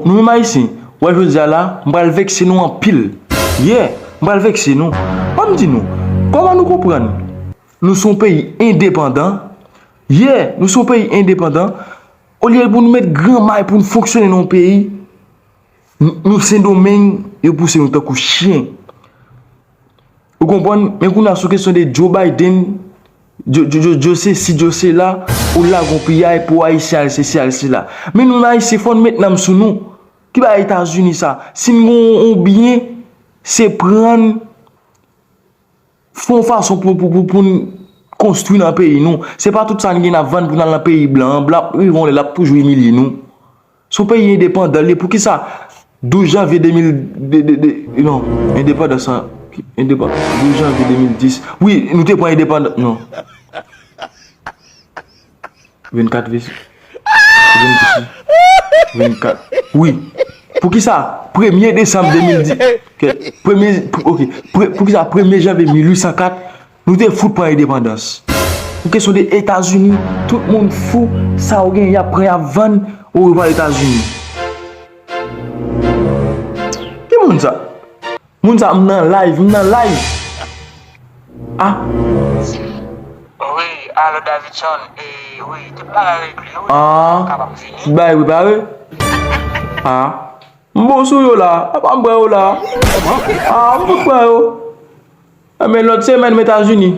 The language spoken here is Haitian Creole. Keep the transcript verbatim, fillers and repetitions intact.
Nou menm Ayisyen, wè jodi a la, m pral vekse nou anpil. Yeah, m pral vekse nou. Ban m di nou, kòman nou konprann nou se yon peyi endepandan? Yeah, nou se yon peyi endepandan. Olye pou nou met gran may pou nou fonksyone nan yon peyi, n- nou Sendomeng, yo pouse nou tankou chen. Ou konprann? Men kounye a sou kesyon de Joe Biden, Joe, Joe, Joe, Joe sesi, Joe sela, ou lage yon piyay pou Ayisyen al sesi, al sela. Men nou menm Ayisyen, fò nou met nanm sou nou. Ki bagay Etazini sa? Si n gen yon byen, se pran n, fè yon fason pou, pou, pou, pou n konstwi nan peyi nou. Se pa tout sa n gen n ap vann pou n al nan peyi blan an. Blan ap rive yon lè, l ap toujou imilye nou. Se yon peyi endepandan l ye. Poukisa douz janvye de mil, de, de, de, non, endepandans lan, endepan, douz janvye de mil dis. Wi, nou te pran endepandans, non. Vennkat, vennkat. Wi. Poukisa premye desanm de mil dis? Ok. Premye, ok. Pre- poukisa premye janvye mil uit san kat, nou te fout pran endepandans? Pou kesyon de Etazini, tout moun fou, sa yo gen, y ap pran, y ap vann, ou yo pral Etazini. Ki moun sa? Moun sa, m nan live, m nan live. Ah, Wi, alo Davidson, e, wi, te pale avèk li, wi. Ah, kapab vini. Bay prepare. Ah, m bon sou yo la. Apa m pran yo la? Ah, m fout pran yo. Ah, men lòt semèn, m Etazini.